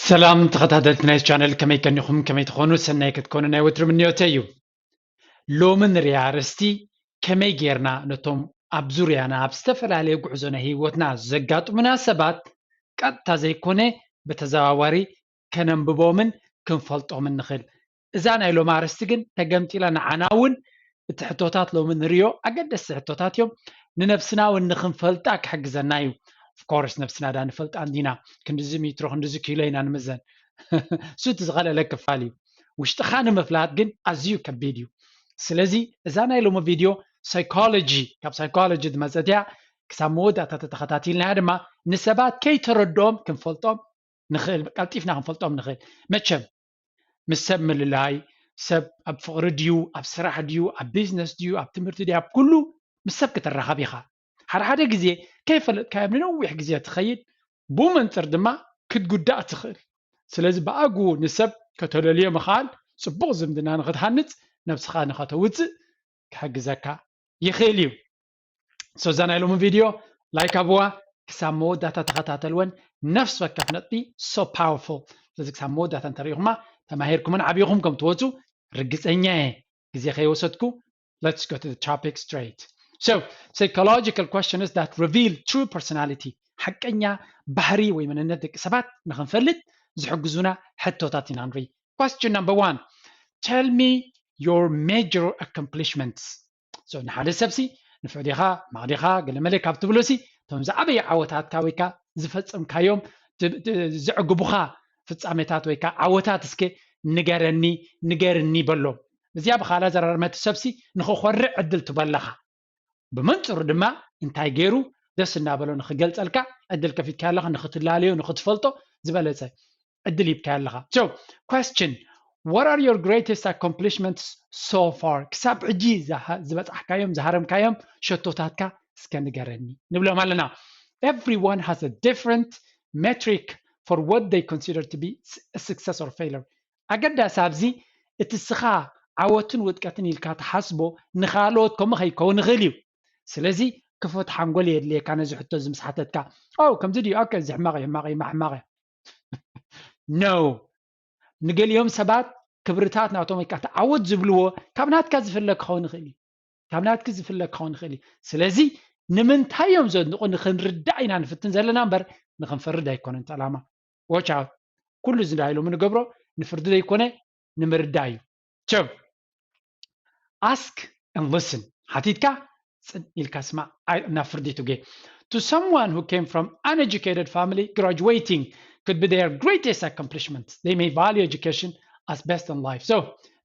ሰላም ተኸታተልቲ ናይ ቻነል፣ ከመይ ቀኒኹም? ከመይ ትኾኑ? ሰናይ ክትኮኑ ናይ ወትሩ ምንዮተይ እዩ። ሎሚ ንሪኣ ኣርእስቲ ከመይ ጌርና ነቶም ኣብ ዙርያና ኣብ ዝተፈላለየ ጉዕዞ ናይ ህይወትና ዘጋጥሙና ሰባት ቀጥታ ዘይኮነ ብተዘዋዋሪ ከነንብቦምን ክንፈልጦምን ንኽእል። እዛ ናይ ሎሚ ኣርእስቲ ግን ተገምጢላ ንዓና እውን እቲ ሕቶታት ሎሚ ንሪኦ ኣገደስቲ ሕቶታት እዮም። ንነብስና እውን ንኽንፈልጣ ክሕግዘና እዩ። Of course ነብስና ዳ ንፈልጣ እንዲና? ክንድዚ ሜትሮ ክንድዚ ኪሎ ኢና ንምዘን። እሱ እቲ ዝቐለለ ክፋል እዩ። ውሽጥኻ ንምፍላጥ ግን ኣዝዩ ከቢድ እዩ። ስለዚ እዛ ናይ ሎሚ ቪድዮ ሳይኮሎጂ፣ ካብ ሳይኮሎጂ ዝመፀት እያ። ክሳብ መወዳእታ ተተኸታቲልናያ ድማ ንሰባት ከይተረድኦም ክንፈልጦም ንኽእል፣ ቀልጢፍና ክንፈልጦም ንኽእል። መቸም ምስ ሰብ ምልላይ፣ ሰብ ኣብ ፍቕሪ ድዩ፣ ኣብ ስራሕ ድዩ፣ ኣብ ቢዝነስ ድዩ፣ ኣብ ትምህርቲ ድዩ፣ ኣብ ኩሉ ምስ ሰብ ክትራኸብ ኢኻ። ሓደ ሓደ ግዜ ከይፈለጥካዮም ንነዊሕ ግዜ ትኸይድ፣ ብኡ መንፅር ድማ ክትጉዳእ ትኽእል። ስለዚ ብኣግኡ ንሰብ ከተለልዮ ምኽኣል ፅቡቕ ዝምድና ንኽትሃንፅ፣ ነብስኻ ንኸተውፅእ ክሕግዘካ ይኽእል እዩ። So እዛ ናይ ሎሚ ቪድዮ ላይክ ኣብዋ፣ ክሳብ መወዳእታ ተኸታተልወን። ነፍሲ ወከፍ ነጥቢ so powerful። ስለዚ ክሳብ መወዳእታ እንተሪኢኹማ ተማሂርኩምን ዓቢኹም ከም ትወፁ ርግፀኛ እየ። ግዜ ከይወሰድኩ let's go to the topic straight. So psychological questions that reveal true personality፣ ሓቀኛ ባህሪ ወይ መንነት ደቂ ሰባት ንኽንፈልጥ ዝሕግዙና ሕቶታት ኢና ንርኢ። Question number one, tell me your major accomplishments. So ንሓደ ሰብሲ ንፍዕ ዲኻ፣ ሕማቕ ዲኻ፣ ገለመለ ካብ ትብሎሲ እቶም ዝዓበየ ዓወታትካ ወይ ከዓ ዝፈጸምካዮም ት- ት- ዘዕግቡኻ ፍጻሜታት ወይ ከዓ ዓወታት እስከ ንገረኒ፣ ንገርኒ በሎ። እዚኣ ብኻልእ ኣዘራርባ እቲ ሰብሲ ንኽኾርዕ ዕድል ትበለኻ። ብመንፅሩ ድማ እንታይ ገይሩ ደስ እናበሎ ንኽገልፀልካ ዕድል ከፊትካ ኣለኻ፣ ንኽትላለዮ ንኽትፈልጦ ዝበለፀ ዕድል ሂብካ ኣለኻ። So question, what are your greatest accomplishments so far? ክሳብ ሕጂ ዝሃ- ዝበፃሕካዮም ዝሃረምካዮም ሸቶታትካ እስከ ንገረኒ ንብሎም ኣለና። Everyone has a different metric for what they consider to be a success or failure. ኣገዳሲ ኣብዚ እቲ ስኻ ዓወትን ውድቀትን ኢልካ ትሓስቦ ንኻልኦት ከምኡ ከይከውን ይኽእል እዩ። ስለዚ ክፉት ሓንጎል የድልየካ ነዚ ሕቶ እዚ ምስ ሓተትካ። ኦ ከምዚ ድዩ? ኦኬ፣ እዚ ሕማቕ እዩ፣ ሕማቕ እዩ፣ ሕማቕ እዩ። No። ንገሊኦም ሰባት ክብርታት ናቶም ወይ ከዓ እቲ ዓወት ዝብልዎ ካብ ናትካ ዝፍለ ክኸውን ይኽእል እዩ። ካብ ናትኪ ዝፍለ ክኸውን ይኽእል እዩ። ስለዚ ንምንታይ እዮም ዘድንቑ ንኽንርዳእ ኢና ንፍትን ዘለና እምበር ንኽንፈርድ ኣይኮነን እቲ ዕላማ። Watch out። ኩሉ እዚ ዳይሎም ንገብሮ ንፍርዲ ዘይኮነ ንምርዳእ እዩ። ቸብ ask and listen። ሓቲትካ ፅን ኢልካ ስማዕ። ኣይ- ናብ ፍርዲ ትጉ። To someone who came from uneducated family, graduating could be their greatest accomplishment. They may value education as best in life. So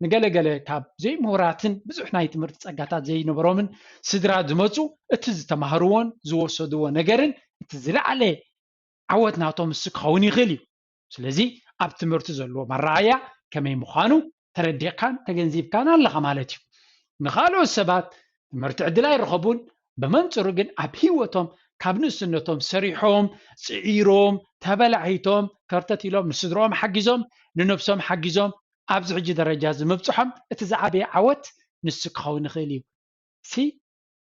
ንገለገለ ካብ ዘይምሁራትን ብዙሕ ናይ ትምህርቲ ፀጋታት ዘይነበሮምን ስድራ ዝመፁ እቲ ዝተማህርዎን ዝወሰድዎ ነገርን እቲ ዝለዓለ ዓወት ናቶም እሱ ክኸውን ይኽእል እዩ። ስለዚ ኣብ ትምህርቲ ዘለዎ መረኣያ ከመይ ምዃኑ ተረዲእካን ተገንዚብካን ኣለኻ ማለት እዩ። ንኻልኦት ሰባት ትምህርቲ ዕድል ኣይረኸቡን፣ ብመንፅሩ ግን ኣብ ህይወቶም ካብ ንእስነቶም ሰሪሖም፣ ፅዒሮም፣ ተበላሒቶም፣ ከርተት ኢሎም ንስድሮኦም ሓጊዞም፣ ንነብሶም ሓጊዞም ኣብዚ ሕጂ ደረጃ እዚ ምብፅሖም እቲ ዝዓበየ ዓወት ንሱ ክኸውን ይኽእል እዩ። See,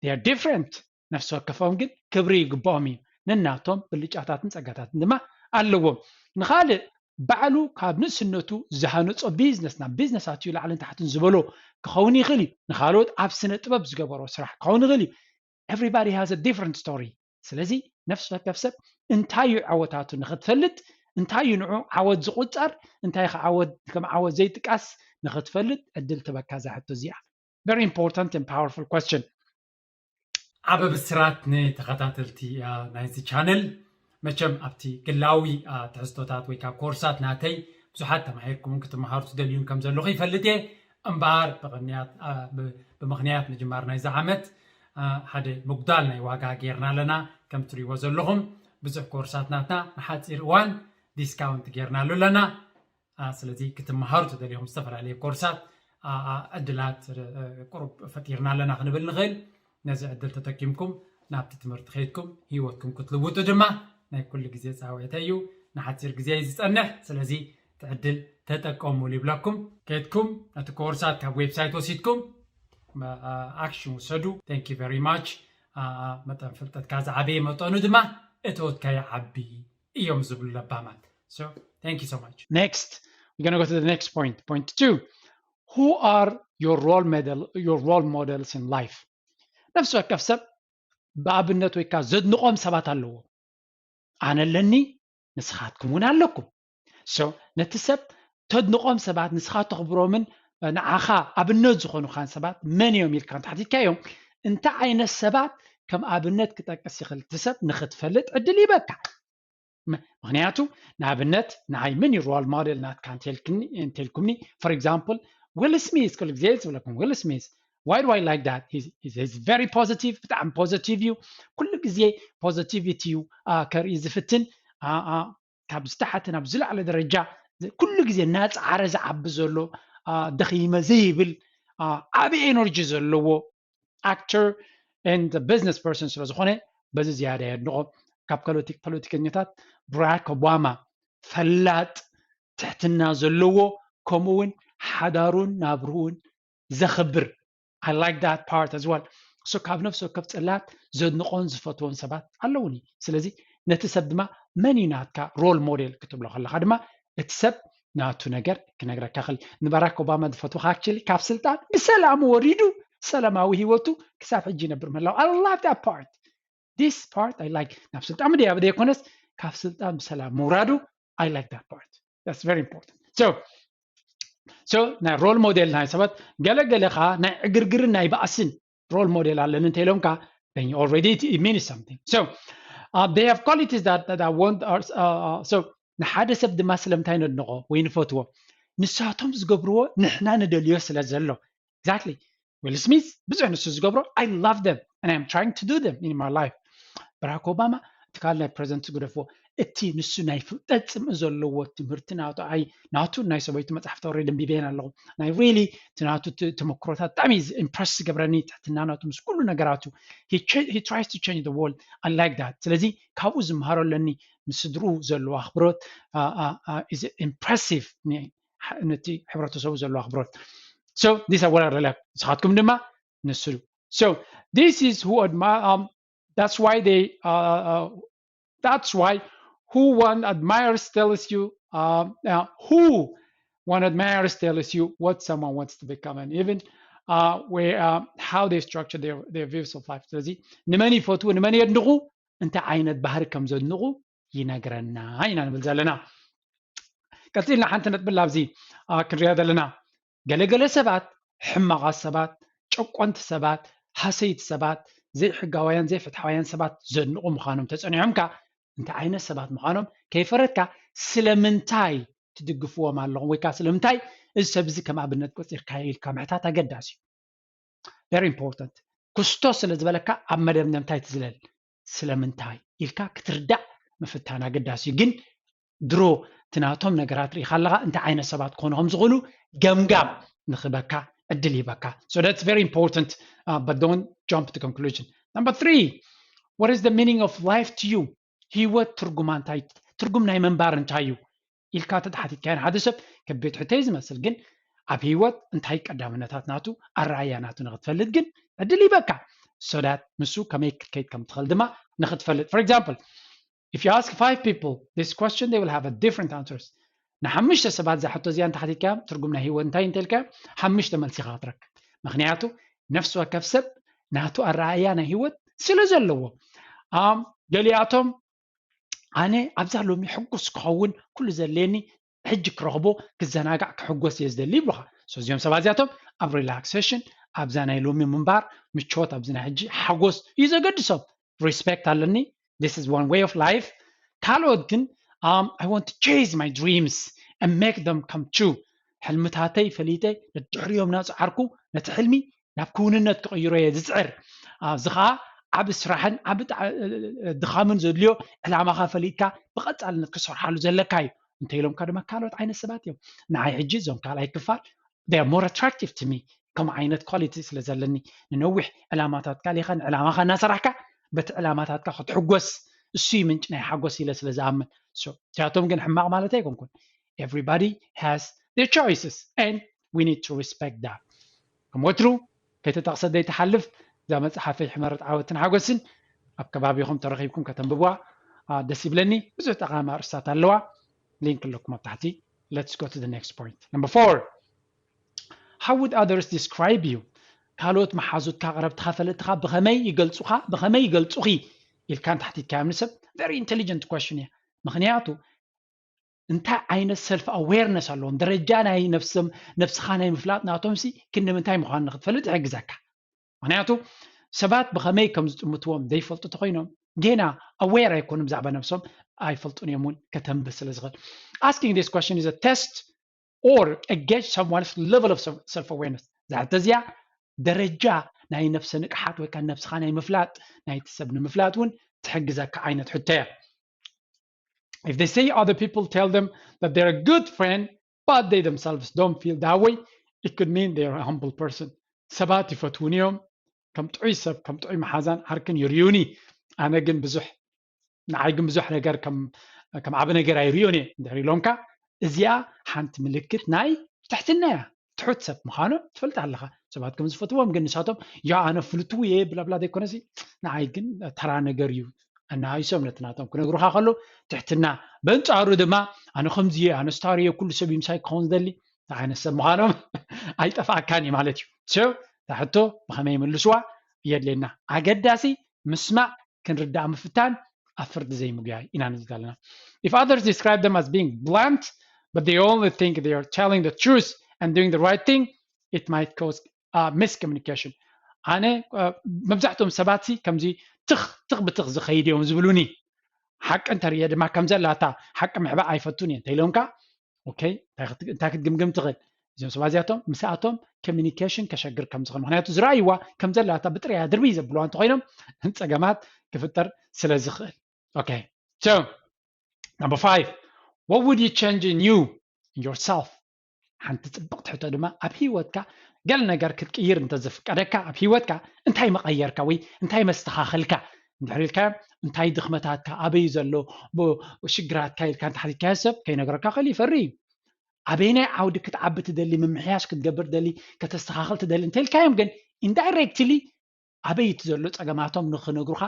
they are different። ነፍሲ ወከፎም ግን ክብሪ ይግብኦም እዩ። ነናቶም ብልጫታትን ፀጋታትን ድማ ኣለዎም። ንኻልእ ባዕሉ ካብ ንእስነቱ ዝሃነፆ ቢዝነስ ናብ ቢዝነስ ኣትዩ ላዕልን ታሕትን ዝበሎ ክኸውን ይኽእል እዩ። ንኻልኦት ኣብ ስነ ጥበብ ዝገበሮ ስራሕ ክኸውን ይኽእል እዩ። Everybody has a different story። ስለዚ ነፍሲ ወከፍ ሰብ እንታይ እዩ ዓወታቱ ንኽትፈልጥ፣ እንታይ እዩ ንዑ ዓወት ዝቑፀር፣ እንታይ ከ ዓወት ከም ዓወት ዘይጥቃስ ንኽትፈልጥ ዕድል ትበካ እዛ ሕቶ እዚኣ። Very important and powerful question። ዓበ ብስራት ንተኸታተልቲ ናይዚ ቻነል። መቸም ኣብቲ ግላዊ ትሕዝቶታት ወይ ከዓ ኮርሳት ናተይ ብዙሓት ተማሂርኩምን ክትመሃሩ ትደልዩን ከም ዘለኹ ይፈልጥ እየ። እምበኣር ብምኽንያት ምጅማር ናይዚ ዓመት ሓደ ምጉዳል ናይ ዋጋ ጌርና ኣለና። ከም ትሪእዎ ዘለኹም ብዙሕ ኮርሳት ናትና ንሓፂር እዋን ዲስካውንት ጌርናሉ ኣለና። ስለዚ ክትመሃሩ ትደልዮም ዝተፈላለየ ኮርሳት ዕድላት ቁሩብ ፈጢርና ኣለና ክንብል ንኽእል። ነዚ ዕድል ተጠቂምኩም ናብቲ ትምህርቲ ከይድኩም ህይወትኩም ክትልውጡ ድማ ናይ ኩሉ ግዜ ፃውዒተ እዩ። ንሓፂር ግዜ እዩ ዝፀንሕ። ስለዚ እቲ ዕድል ተጠቀሙሉ ይብለኩም። ከይድኩም ነቲ ኮርሳት ካብ ዌብሳይት ወሲድኩም ኣክሽን ውሰዱ። Thank you very much። መጠን ፍልጠትካ ዝዓበየ መጠኑ ድማ እተወትካዮ ዓቢ እዮም ዝብሉ ለባማት። So thank you so much. Next, we're going to go to the next point. Point two. Who are your role model, your role models in life? ነፍሲ ወከፍ ሰብ ብኣብነት ወይ ከዓ ዘድንቖም ሰባት ኣለዎ። ኣነ ኣለኒ፣ ንስኻትኩም እውን ኣለኩም። So ነቲ ሰብ ተድንቖም ሰባት፣ ንስኻ ተኽብሮምን ንዓኻ ኣብነት ዝኾኑኻን ሰባት መን እዮም ኢልካ እንተሓቲትካዮም፣ እንታይ ዓይነት ሰባት ከም ኣብነት ክጠቅስ ይኽእል እቲ ሰብ ንኽትፈልጥ ዕድል ይበካ። ምክንያቱ ንኣብነት ንዓይ ምን እዩ role model ናትካ እንተልኩምኒ፣ for example Will Smith፣ ኩሉ ግዜ ዝብለኩም Will Smith. Why do I like that? He's very positive፣ ብጣዕሚ positive እዩ። ኩሉ ግዜ positivity እዩ ከርኢ ዝፍትን፣ ካብ ዝተሓተ ናብ ዝለዓለ ደረጃ ኩሉ ግዜ እናፀዓረ ዝዓቢ ዘሎ፣ ደኺመ ዘይብል፣ ዓቢ energy ዘለዎ actor and business person ስለ ዝኾነ በዚ ዝያዳ የድንቖ። ካብ ፖለቲከኛታት ብራክ ኦባማ ፈላጥ፣ ትሕትና ዘለዎ፣ ከምኡ እውን ሓዳሩን ናብርኡን ዘኽብር። I like that part as well. So ካብ ነፍሲ ወከፍ ፅላት ዘድንቖን ዝፈትዎን ሰባት ኣለውኒ። ስለዚ ነቲ ሰብ ድማ መን እዩ ናትካ role model ክትብሎ ከለኻ ድማ እቲ ሰብ ናቱ ነገር ክነግረካ ክእል። ንባራክ ኦባማ ዝፈትወኻ actually ካብ ስልጣን ብሰላሙ ወሪዱ ሰላማዊ ህይወቱ ክሳብ ሕጂ ይነብር ምህላው። I love that part. This part I like. ናብ ስልጣን ምድያቡ ዘይኮነስ ካብ ስልጣን ብሰላም ምውራዱ I like that part. That's very important. So so ናይ role model ናይ ሰባት ገለገለ ከዓ ናይ ዕግርግርን ናይ ባእስን role model ኣለኒ እንተ ኢሎምካ then already it means something. So uh, they have qualities that, that I want are, uh, so ንሓደ ሰብ ድማ ስለምንታይ ነድንቖ ወይ ንፈትዎ? ንሳቶም ዝገብርዎ ንሕና ንደልዮ ስለ ዘሎ። Exactly. Will Smith ብዙሕ ንሱ ዝገብሮ I love them and I'm trying to do them in my life. ባራክ ኦባማ እቲ ካልእ ናይ ፕረዚደንት ዝግደፍዎ እቲ ንሱ ናይ ፍልጠት ፅምኢ ዘለዎ ትምህርቲ ናቱ ኣይ ናቱ ናይ ሰበይቱ መፅሓፍቲ already ኣንቢበየን ኣለኹ። ናይ really እቲ ናቱ ተመክሮታት ብጣዕሚ ኢምፕረስ ዝገብረኒ ትሕትና ናቱ ምስ ኩሉ ነገራቱ he tries to change the world. I like that. ስለዚ ካብኡ ዝምሃሮ ኣለኒ ምስ ስድርኡ ዘለዎ ኣኽብሮት is impressive። ነቲ ሕብረተሰቡ ዘለዎ ኣኽብሮት። So this is what I like. ንስኻትኩም ድማ ንሱ። So this is who admire um, that's why they uh, uh, that's why who one admires tells you um, uh, who one admires tells you what someone wants to become and even uh, where uh, how they structure their, their views of life. ስለዚ ንመን ይፈትዉ ንመን የድንቑ እንታይ ዓይነት ባህሪ ከም ዘድንቑ ይነግረና ኢና ንብል ዘለና። ቀፂልና ሓንቲ ነጥቢ ኣብዚ ክንሪኣ ዘለና ገለገለ ሰባት ሕማቓት ሰባት፣ ጨቆንቲ ሰባት፣ ሃሰይቲ ሰባት፣ ዘይሕጋውያን ዘይፍትሓውያን ሰባት ዘድንቑ ምዃኖም ተፀኒዖምካ እንታይ ዓይነት ሰባት ምዃኖም ከይፈረትካ ስለምንታይ ትድግፍዎም ኣለኹም ወይ ከዓ ስለምንታይ እዚ ሰብ እዚ ከም ኣብነት ቆፂርካዮ ኢልካ ምሕታት ኣገዳሲ እዩ። Very important። ክስቶ ስለ ዝበለካ ኣብ መደምደምታ ኣይትዝለል። ስለምንታይ ኢልካ ክትርዳእ ምፍታን ኣገዳሲ እዩ። ግን ድሮ እቲ ናቶም ነገራት ርኢኻ ኣለኻ እንታይ ዓይነት ሰባት ክኾኑ ከም ዝኽእሉ ገምጋም ንኽበካ ዕድል ይበካ። So that's very important, uh, but don't jump to conclusion. Number three, what is the meaning of life to you? ህይወት ትርጉማ እንታይ? ትርጉም ናይ ምንባር እንታይ እዩ ኢልካ ተተሓቲትካዮ ንሓደ ሰብ ከቢድ ሕቶ እዩ ዝመስል። ግን ኣብ ህይወት እንታይ ቀዳምነታት ናቱ ኣረኣያ ናቱ ንኽትፈልጥ ግን ዕድል ይበካ። So that ንሱ ከመይ ክትከይድ ከም ትኽእል ድማ ንኽትፈልጥ። For example, if you ask five people this question, they will have a different answers. ንሓሙሽተ ሰባት እዛ ሕቶ እዚኣ እንተሓቲትካዮም ትርጉም ናይ ህይወት እንታይ እንተልካዮም ሓሙሽተ መልሲ ኢኻ ክትረክብ። ምክንያቱ ነፍሲ ወከፍ ሰብ ናቱ ኣረኣእያ ናይ ህይወት ስለ ዘለዎ። ኣም፣ ገሊኣቶም ኣነ ኣብዛ ሎሚ ሕጉስ ክኸውን ኩሉ ዘድልየኒ ሕጂ ክረኽቦ ክዘናጋዕ ክሕጎስ እየ ዝደሊ ይብሉኻ። So እዚኦም ሰባት እዚኣቶም ኣብ ሪላክሴሽን ኣብዛ ናይ ሎሚ ምንባር ምቾት ኣብዚ ናይ ሕጂ ሓጎስ እዩ ዘገድሶም። ሪስፔክት ኣለኒ። This is one way of life. ካልኦት ግን um, I want to chase my dreams and make them come true. ሕልምታተይ ፈሊጠ ንድሕሪኦም ናፅዓርኩ ነቲ ሕልሚ ናብ ክውንነት ክቕይሮ እየ ዝፅዕር። ኣብዚ ከዓ ዓብ ስራሕን ዓብ ድኻምን ዘድልዮ ዕላማኻ ፈሊጥካ ብቐፃልነት ክሰርሓሉ ዘለካ እዩ። እንተ ኢሎምካ ድማ ካልኦት ዓይነት ሰባት እዮም። ንዓይ ሕጂ እዞም ካልኣይ ክፋል they are more attractive to me። ከምኡ ዓይነት ኳሊቲ ስለ ዘለኒ ንነዊሕ ዕላማታትካ ሊኻ ንዕላማኻ እናሰራሕካ በቲ ዕላማታትካ ክትሕጎስ እሱ እዩ ምንጭ ናይ ሓጎስ ኢለ ስለ ዝኣምን። እዚኣቶም ግን ሕማቕ ማለት ኣይኮንኩን። Everybody has their choices and we need to respect that. ከም ወትሩ ከይተጠቕሰት ዘይትሓልፍ እዛ መፅሓፈይ ሕመረት ዓወትን ሓጎስን ኣብ ከባቢኹም ተረኺብኩም ከተንብብዋ ደስ ይብለኒ። ብዙሕ ጠቓሚ ኣርእስታት ኣለዋ። link ኣለኩም ኣብ ታሕቲ። Let's go to the next point. Number four, how would others describe you? ካልኦት መሓዙትካ፣ ቀረብትኻ፣ ፈለጥትኻ ብኸመይ ይገልጹኻ? ብኸመይ ይገልጹኺ ኢልካ እንተሓቲትካዮም ንሰብ፣ very intelligent question እያ። ምኽንያቱ እንታይ ዓይነት self awareness ኣለዎም፣ ደረጃ ናይ ነብስም ነብስኻ ናይ ምፍላጥ ናቶም ሲ ክንዲ ምንታይ ምዃኑ ንክትፈልጥ ይሕግዘካ። ምክንያቱ ሰባት ብኸመይ ከም ዝጥምትዎም ዘይፈልጡ ተኮይኖም ጌና aware ኣይኮኑን ብዛዕባ ነብሶም፣ ኣይፈልጡን እዮም እውን ከተንብህ ስለ ዝኽእል። Asking this question is a test or a gauge someone's level of self awareness። እዛ ሕቶ እዚኣ ደረጃ ናይ ነብሰ ንቅሓት ወይ ከዓ ነብስኻ ናይ ምፍላጥ፣ ናይቲ ሰብ ንምፍላጥ እውን ትሕግዘካ ዓይነት ሕቶ እያ። If they say other people tell them that they're a good friend but they themselves don't feel that way, it could mean they're a humble person። ሰባት ይፈትዉኒ እዮም፣ ከም ጥዑይ ሰብ ከም ጥዑይ መሓዛን ዓርክን ይርዩኒ፣ ኣነ ግን ብዙሕ ንዓይ ግን ብዙሕ ነገር ከም ዓቢ ነገር ኣይርዮን እየ እንድሕር ኢሎምካ፣ እዚኣ ሓንቲ ምልክት ናይ ትሕትና እያ። ትሑት ሰብ ምዃኑ ትፈልጥ ኣለኻ። ሰባት ከም ዝፈትዎም ግን ንሳቶም ያ ኣነ ፍልትው እየ ብላብላ ዘይኮነሲ ንዓይ ግን ተራ ነገር እዩ ኣናሃይሶም ነቲ ናቶም ክነግሩኻ ከሎ ትሕትና። በንጻሩ ድማ ኣነ ከምዚ እየ ኣነ ስታር እየ ኩሉ ሰብ ይምሳይ ክኸውን ዝደሊ ዓይነት ሰብ ምዃኖም ኣይጠፍኣካን እዩ ማለት እዩ። So እታ ሕቶ ብኸመይ ይምልስዋ የድልየና። ኣገዳሲ ምስማዕ ክንርዳእ ምፍታን ኣብ ፍርዲ ዘይምጉያይ ኢና ንብል ዘለና። If others describe them as being blunt but they only think they are telling the truth and doing the right thing, it might cause miscommunication። ኣነ መብዛሕትኦም ሰባት ሲ ከምዚ ትኽ ትኽ ብትኽ ዝኸይድ እዮም ዝብሉኒ። ሓቂ እንተርእየ ድማ ከም ዘላታ ሓቂ ምሕባእ ኣይፈቱን እየ እንተኢሎምካ ኦኬ እንታይ ክትግምግም ትኽእል? እዞም ሰባት እዚኣቶም ምስኣቶም communication ከሸግር ከም ዝኽእል ምክንያቱ ዝረኣይዋ ከም ዘላታ ብጥርያ ድርብይ ዘብልዋ እንተኮይኖም ጸገማት ክፍጠር ስለ ዝኽእል። Okay, so number five, what would you change in you, in yourself? ሓንቲ ጽብቕቲ ሕቶ ድማ ኣብ ህይወትካ ገለ ነገር ክትቅይር እንተዝፍቀደካ ኣብ ህይወትካ እንታይ መቐየርካ ወይ እንታይ መስተኻኸልካ? እንድሕር ኢልካዮ እንታይ ድኽመታትካ ኣበይ ዘሎ ሽግራትካ ኢልካ እንተሓቲትካዮ ሰብ ከይነግረካ ክእል ይፈሪ እዩ። ኣበይናይ ዓውዲ ክትዓቢ ትደሊ፣ ምምሕያሽ ክትገብር ትደሊ፣ ከተስተኻኽል ትደሊ እንተኢልካዮም ግን indirectly ኣበይ እቲ ዘሎ ጸገማቶም ንኽነግሩኻ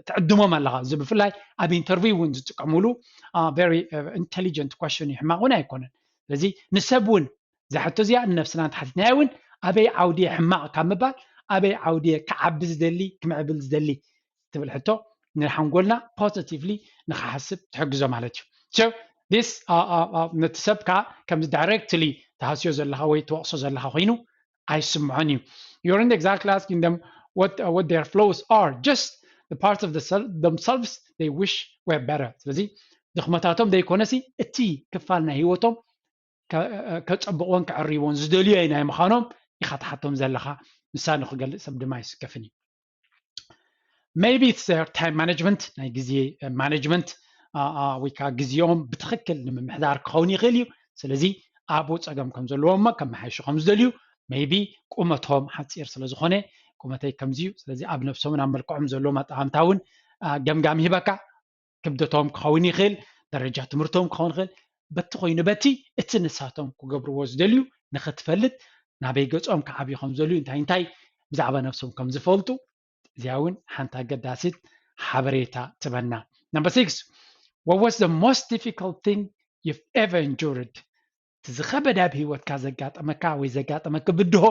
ትዕድሞም ኣለኻ። እዚ ብፍላይ ኣብ interview እውን ዝጥቀሙሉ very intelligent question እዩ፣ ሕማቕ እውን ኣይኮነን። ስለዚ ንሰብ እውን እዛ ሕቶ እዚኣ ንነብስና እንተሓቲትናዮ እውን ኣበይ ዓውዲ እየ ሕማቕ ካብ ምባል ኣበይ ዓውዲ እየ ክዓቢ ዝደሊ ክምዕብል ዝደሊ ትብል ሕቶ ንሓንጎልና positively ንክሓስብ ትሕግዞ ማለት እዩ። So this ነቲ ሰብ ከዓ ከምዚ directly ትሃስዮ ዘለኻ ወይ ትወቕሶ ዘለኻ ኮይኑ ኣይስምዖን እዩ። You aren't exactly asking them what, uh, what their flaws are, just the parts of the self, themselves they wish were better። ስለዚ ድኽመታቶም ዘይኮነሲ እቲ ክፋል ናይ ህይወቶም ከጸብቕዎን ከዕርይዎን ዝደልዮ ናይ ምዃኖም ኢኻ ትሓቶም ዘለኻ። ንሳ ንክገልጽ ሰብ ድማ ኣይስከፍን እዩ። Maybe it's their time management፣ ናይ ግዜ management ወይ ከዓ ግዜኦም ብትኽክል ንምምሕዳር ክኸውን ይኽእል እዩ። ስለዚ ኣብኡ ጸገም ከም ዘለዎ እሞ ከመሓይሹ ከም ዝደልዩ maybe ቁመቶም ሓፂር ስለ ዝኾነ ቁመተይ ከምዚ እዩ፣ ስለዚ ኣብ ነብሶምን ኣብ መልክዖም ዘለዎም ኣጠማምታ እውን ገምጋም ይህበካ። ክብደቶም ክኸውን ይኽእል፣ ደረጃ ትምህርቶም ክኸውን ይኽእል። በቲ ኮይኑ በቲ እቲ ንሳቶም ክገብርዎ ዝደልዩ ንኽትፈልጥ ናበይ ገጾም ክዓብዩ ከም ዝደልዩ እንታይ እንታይ ብዛዕባ ነብሶም ከም ዝፈልጡ እዚኣ እውን ሓንቲ ኣገዳሲት ሓበሬታ ትበና። Number six, what was the most difficult thing you've ever endured? እቲ ዝኸበደ ኣብ ህይወትካ ዘጋጠመካ ወይ ዘጋጠመኪ ብድሆ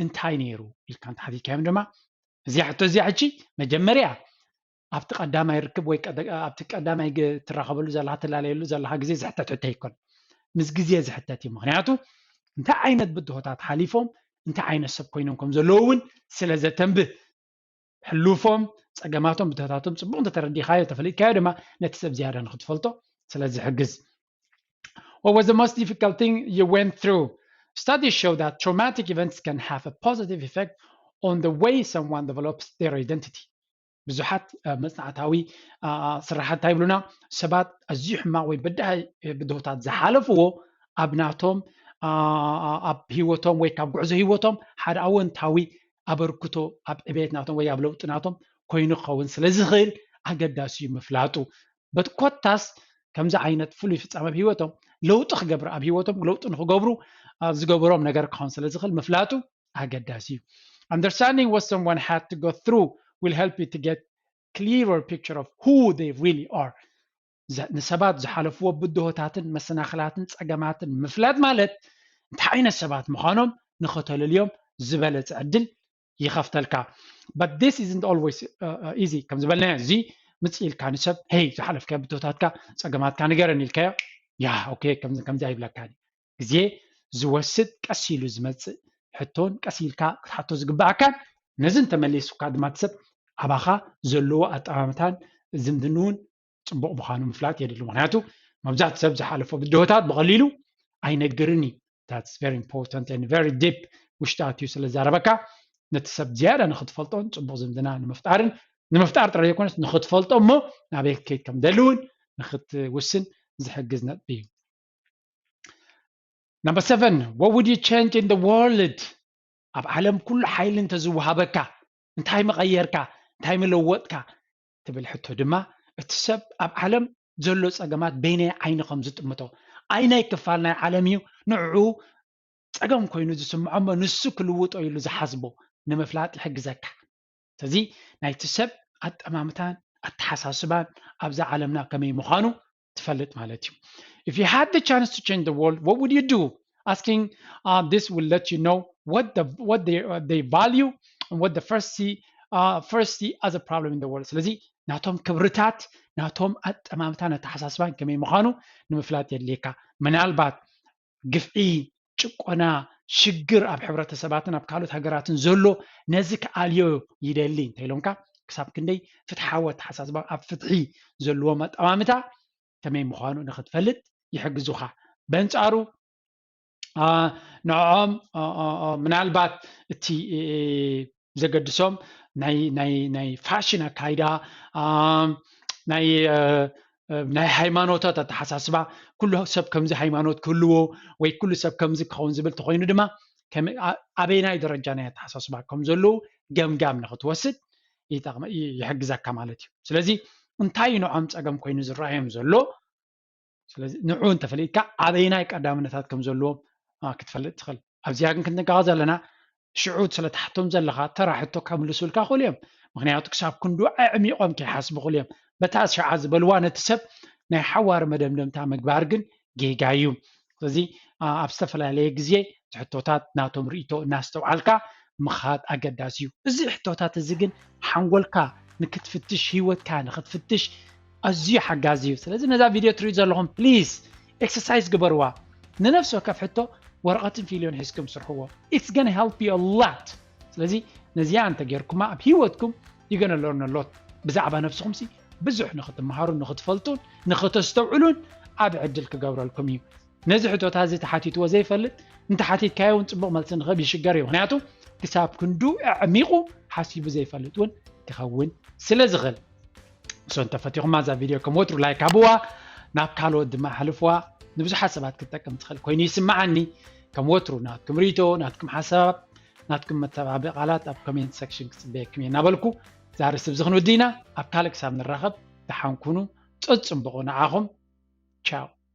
እንታይ ነይሩ ኢልካ እንተሓቲትካዮም ድማ እዚኣ ሕቶ እዚኣ ሕጂ መጀመርያ ኣብቲ ቀዳማይ ርክብ ወይ ቀደ- ኣብቲ ቀዳማይ ግ- ትራኸበሉ ዘለኻ ትላለየሉ ዘለኻ ግዜ ዝሕተት ሕቶ ኣይኮን፣ ምስ ግዜ ዝሕተት እዩ። ምክንያቱ እንታይ ዓይነት ብድሆታት ሓሊፎም እንታይ ዓይነት ሰብ ኮይኖም ከም ዘለዉ እውን ስለ ዘተንብህ ሕሉፎም፣ ጸገማቶም፣ ብድሆታቶም ጽቡቕ እንተተረዲኻዮ፣ ተፈሊጥካዮ ድማ ነቲ ሰብ ዝያዳ ንኽትፈልጦ ስለ ዝሕግዝ። What was the most difficult thing you went through? Studies show that traumatic events can have a positive effect on the way someone develops their identity. ብዙሓት መጽናዕታዊ ስራሓት እንታይ ይብሉና? ሰባት ኣዝዩ ሕማቕ ወይ በዳሂ ብድሆታት ዝሓለፍዎ ኣብ ናቶም ኣብ ህይወቶም ወይ ካብ ጉዕዞ ህይወቶም ሓደ ኣወንታዊ ኣበርክቶ ኣብ ዕቤት ናቶም ወይ ኣብ ለውጢ ናቶም ኮይኑ ክኸውን ስለ ዝኽእል ኣገዳሲ እዩ ምፍላጡ። በቲ ኮታስ ከምዚ ዓይነት ፍሉይ ፍጻመ ኣብ ህይወቶም ለውጢ ክገብር ኣብ ህይወቶም ለውጢ ንክገብሩ ዝገበሮም ነገር ክኸውን ስለ ዝኽእል ምፍላጡ ኣገዳሲ እዩ። Understanding what someone had to go through will help you to get clearer picture of who they really are. ንሰባት ዝሓለፍዎ ብድሆታትን መሰናኽላትን ጸገማትን ምፍላጥ ማለት እንታይ ዓይነት ሰባት ምዃኖም ንኸተለልዮም ዝበለጸ ዕድል ይኸፍተልካ። But this isn't always easy። ከም ዝበልናዮ እዚ ምጽእ ኢልካ ንሰብ ሄይ ዝሓለፍካዮ ብድሆታትካ ጸገማትካ ንገረኒ ኢልካዮ ያ ኦኬ ከምዚ ኣይብለካን። ግዜ ዝወስድ ቀስ ኢሉ ዝመፅእ ሕቶን ቀስ ኢልካ ክትሓቶ ዝግበኣካን ነዚ እንተመሊሱካ ድማ እቲ ሰብ ኣባኻ ዘለዎ ኣጠማምታን ዝምድንኡን ፅቡቕ ምዃኑ ምፍላጥ የድሊ። ምክንያቱ መብዛሕትኡ ሰብ ዝሓለፎ ብድሆታት ብቐሊሉ ኣይነግርን እዩ። That's very important and very deep ውሽጢ ኣትዩ ስለ ዛረበካ ነቲ ሰብ ዝያዳ ንክትፈልጦን ፅቡቕ ዝምድና ንምፍጣርን ንምፍጣር ጥራይ ዘይኮነስ ንክትፈልጦ እሞ ናበይ ክትከይድ ከም ደሊ እውን ንክትውስን ዝሕግዝ ነጥቢ እዩ። Number seven, what would you change in the world? ኣብ ዓለም ኩሉ ሓይሊ እንተዝወሃበካ እንታይ መቐየርካ እንታይ መለወጥካ ትብል ሕቶ ድማ እቲ ሰብ ኣብ ዓለም ዘሎ ፀገማት በይናይ ዓይኒ ከም ዝጥምቶ ኣይናይ ክፋል ናይ ዓለም እዩ ንዕኡ ፀገም ኮይኑ ዝስምዖ እሞ ንሱ ክልውጦ ኢሉ ዝሓስቦ ንምፍላጥ ይሕግዘካ። ስለዚ ናይቲ ሰብ ኣጠማምታን ኣተሓሳስባን ኣብዛ ዓለምና ከመይ ምዃኑ ትፈልጥ ማለት እዩ። If you had the chance to change the world, what would you do? Asking uh, this will let you know what the what they uh, they value and what the first see uh, first see as a problem in the world. ስለዚ ናቶም ክብርታት ናቶም ኣጠማምታን ኣተሓሳስባን ከመይ ምዃኑ ንምፍላጥ የድልየካ። ምናልባት ግፍዒ፣ ጭቆና፣ ሽግር ኣብ ሕብረተሰባትን ኣብ ካልኦት ሃገራትን ዘሎ ነዚ ክኣልዮ ይደሊ እንተኢሎምካ ክሳብ ክንደይ ፍትሓዊ ኣተሓሳስባ ኣብ ፍትሒ ዘለዎም ኣጠማምታ ከመይ ምዃኑ ንክትፈልጥ ይሕግዙኻ። በንጻሩ ንዕኦም ምናልባት እቲ ዘገድሶም ናይ ፋሽን ኣካይዳ ናይ ናይ ሃይማኖታት ኣተሓሳስባ ኩሉ ሰብ ከምዚ ሃይማኖት ክህልዎ ወይ ኩሉ ሰብ ከምዚ ክኸውን ዝብል ተኮይኑ ድማ ኣበይናይ ደረጃ ናይ ኣተሓሳስባ ከም ዘለዉ ገምጋም ንክትወስድ ይሕግዘካ ማለት እዩ። ስለዚ እንታይ ንዖም ፀገም ኮይኑ ዝረኣዮም ዘሎ ስለዚ ንዑ እንተፈሊጥካ ኣበይናይ ቀዳምነታት ከም ዘለዎም ክትፈልጥ ትኽእል። ኣብዚኣ ግን ክንጥንቀቐ ዘለና ሽዑ ስለትሓቶም ዘለኻ ተራ ሕቶ ከምልሱልካ ክእሉ እዮም። ምክንያቱ ክሳብ ክንዱ ኣዕሚቖም ከይሓስቡ ክእሉ እዮም። በታ ሽዓ ዝበልዋ ነቲ ሰብ ናይ ሓዋር መደምደምታ ምግባር ግን ጌጋ እዩ። ስለዚ ኣብ ዝተፈላለየ ግዜ ሕቶታት ናቶም ርእቶ እናስተውዓልካ ምኻድ ኣገዳሲ እዩ። እዚ ሕቶታት እዚ ግን ሓንጎልካ ንክትፍትሽ ህይወትካ ንክትፍትሽ ኣዝዩ ሓጋዚ እዩ። ስለዚ ነዛ ቪድዮ ትሪኡ ዘለኹም ፕሊዝ ኤክሰርሳይዝ ግበርዋ። ንነፍሲ ወከፍ ሕቶ ወረቐትን ፊልዮን ሒዝኩም ስርሕዎ። It's gonna help you a lot። ስለዚ ነዚኣ እንተጌርኩማ ኣብ ህይወትኩም you gonna learn a lot። ብዛዕባ ነፍስኹም ሲ ብዙሕ ንክትመሃሩ ንክትፈልጡን ንክተስተውዕሉን ዓብ ዕድል ክገብረልኩም እዩ። ነዚ ሕቶታ እዚ ተሓቲትዎ ዘይፈልጥ እንተሓቲትካዮ እውን ፅቡቕ መልሲ ንክህብ ይሽገር እዩ። ምክንያቱ ክሳብ ክንዱ ኣዕሚቑ ሓሲቡ ዘይፈልጥ እውን ክኸውን ስለ ዝኽእል so እንተፈቲኹማ እዛ ቪድዮ ከም ወትሩ ላይክ ሃብዋ ናብ ካልኦት ድማ ኣሕልፍዋ። ንብዙሓት ሰባት ክትጠቅም ትኽእል ኮይኑ ይስምዓኒ። ከም ወትሩ ናትኩም ርእቶ ናትኩም ሓሳብ ናትኩም መተባበ ቃላት ኣብ ኮሜንት ሴክሽን ክፅበየኩም እየ እናበልኩ ዛሬ ስብዚ ክንውዲ ኢና። ኣብ ካልእ ክሳብ ንራኸብ ደሓን ኩኑ። ፀፅምብቑ ንዓኹም። ቻው።